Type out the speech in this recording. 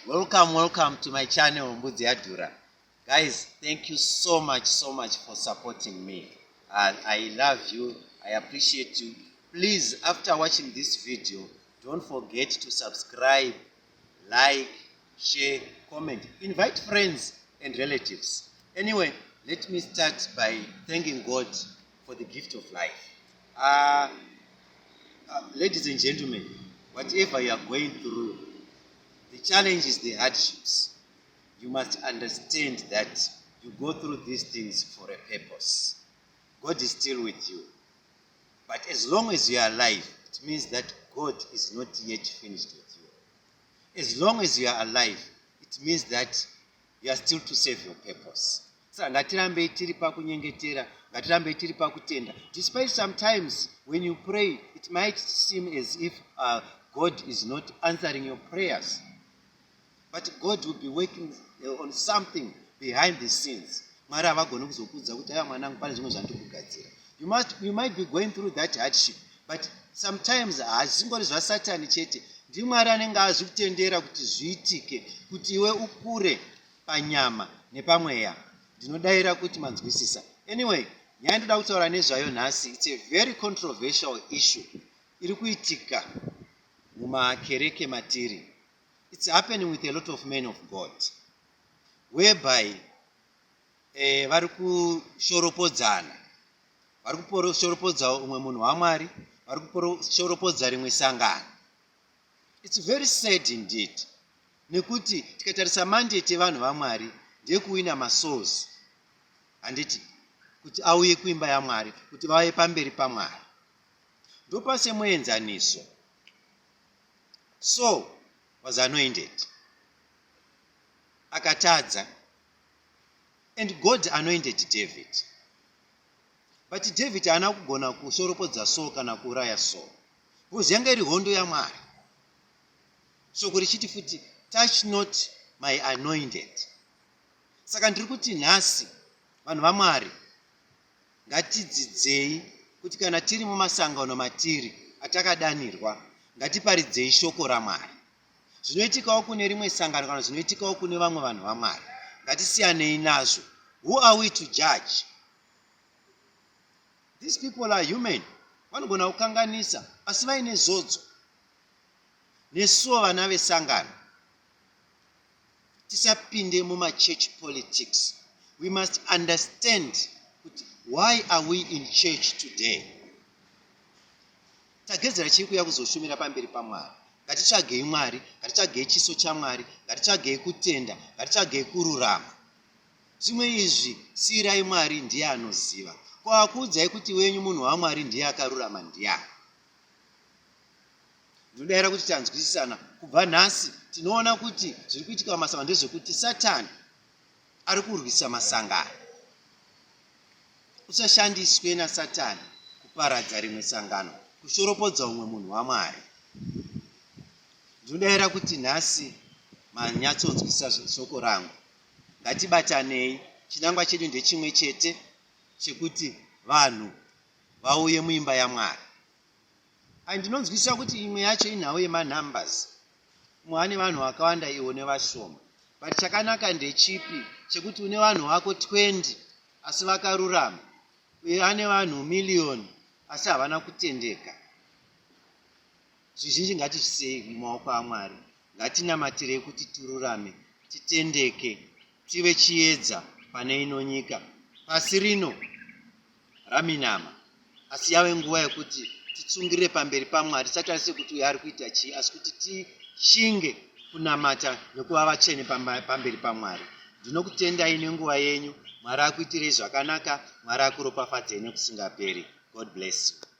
Welcome, welcome to my channel, Mbudzi Yadhura. Guys, thank you so much, so much for supporting me. I love you. I appreciate you. Please, after watching this video, don't forget to subscribe, like, share, comment, invite friends and relatives. Anyway, let me start by thanking God for the gift of life. Ladies and gentlemen, whatever you are going through, the challenges, the hardships, you must understand that you go through these things for a purpose. God is still with you. But as long as you are alive, it means that God is not yet finished with you. As long as you are alive, it means that you are still to serve your purpose. Saka ngatirambei tiri pakunyengetera, ngatirambei tiri pakutenda, despite sometimes when you pray it might seem as if God is not answering your prayers, but God will be working on something behind the scenes. Mwari havagoni kuzokudza kuti, "Aya, mwanangu, pane zvimwe zvandiri kugadzira." You might be going through that hardship, but sometimes hazvingori zvasatani chete. NdiMwari anenge azvikutendera kuti zviitike kuti iwe ukure panyama nepamweya. Ndinodayira kuti manzwisisa. Anyway, nyaya ndoda kutaura nezvayo nhasi, it's a very controversial issue iri kuitika mumakereke matiri. It's happening with a lot of men of God, whereby vari kushoropodzana, vari kushoropodza umwe munhu waMwari, vari kushoropodza rimwe sangano. It's very sad indeed, nekuti tikatarisa mandate evanhu vaMwari ndeyekuwina masouls, handiti, kuti auye kuimba yaMwari, kuti vauye pamberi paMwari. Ndopa semuenzaniso, Saul was anointed, akatadza, and God anointed David, but David haana kugona kushoropodza Saul kana kuuraya Saul, because yanga iri hondo yaMwari. Shoko richiti futi, "Touch not my anointed." Saka ndiri kuti nhasi, vanhu vaMwari, ngatidzidzei kuti kana tiri mumasangano matiri atakadanirwa, ngatiparidzei shoko raMwari. Zvinoitikawo kune rimwe sangano kana zvinoitikawo kune vamwe vanhu vaMwari, ngatisiyanei nazvo. Who are we to judge? These people are human, vanogona kukanganisa asi vaine zodzo. Nesuwo vana vesangano, tisapinde mumachurch politics. We must understand kuti why are we in church today? Tagedzera chiri kuuya kuzoshumira pamberi paMwari. Ngatitsvagei Mwari, ngatitsvagei chiso chaMwari, ngatitsvagei kutenda, ngatitsvagei kururama. Zvimwe izvi siyirai Mwari, ndiye anoziva. Kwakuudzai kuti wenyu munhu waMwari ndiye akarurama ndiani? Ndinodayira kuti tanzwisisana. Kubva nhasi tinoona kuti zviri kuitika mumasangano ndezvekuti Satani ari kurwisa masangano. Usashandiswe naSatani kuparadza rimwe sangano, kushoropodza umwe munhu waMwari. Ndinodayira kuti nhasi manyatsonzwisisa shoko rangu. Ngatibatanei. Chinangwa chedu ndechimwe chete, chekuti vanhu vauye muimba yaMwari. Ai, ndinonzwisisa kuti imwe yacho inhau yemanumbers, umwe ane vanhu vakawanda, iwo nevashoma, but chakanaka ndechipi, chekuti une vanhu vako 20 asi vakarurama, uye ane vanhu miriyoni asi havana kutendeka? Zvizhinji ngatizvisei mumaoko aMwari. Ngatinamatirei kuti tirurame, titendeke, tive chiedza pane ino nyika. Pasi rino raminama, asi yave nguva yekuti titsungirire pamberi paMwari. Tisatarise kuti uyo ari kuita chii, asi kuti tishinge kunamata nekuva vatsvene pamberi paMwari. Ndinokutendai nenguva yenyu. Mwari akuitirei zvakanaka. Mwari akuropafadzei nekusingaperi. God bless you.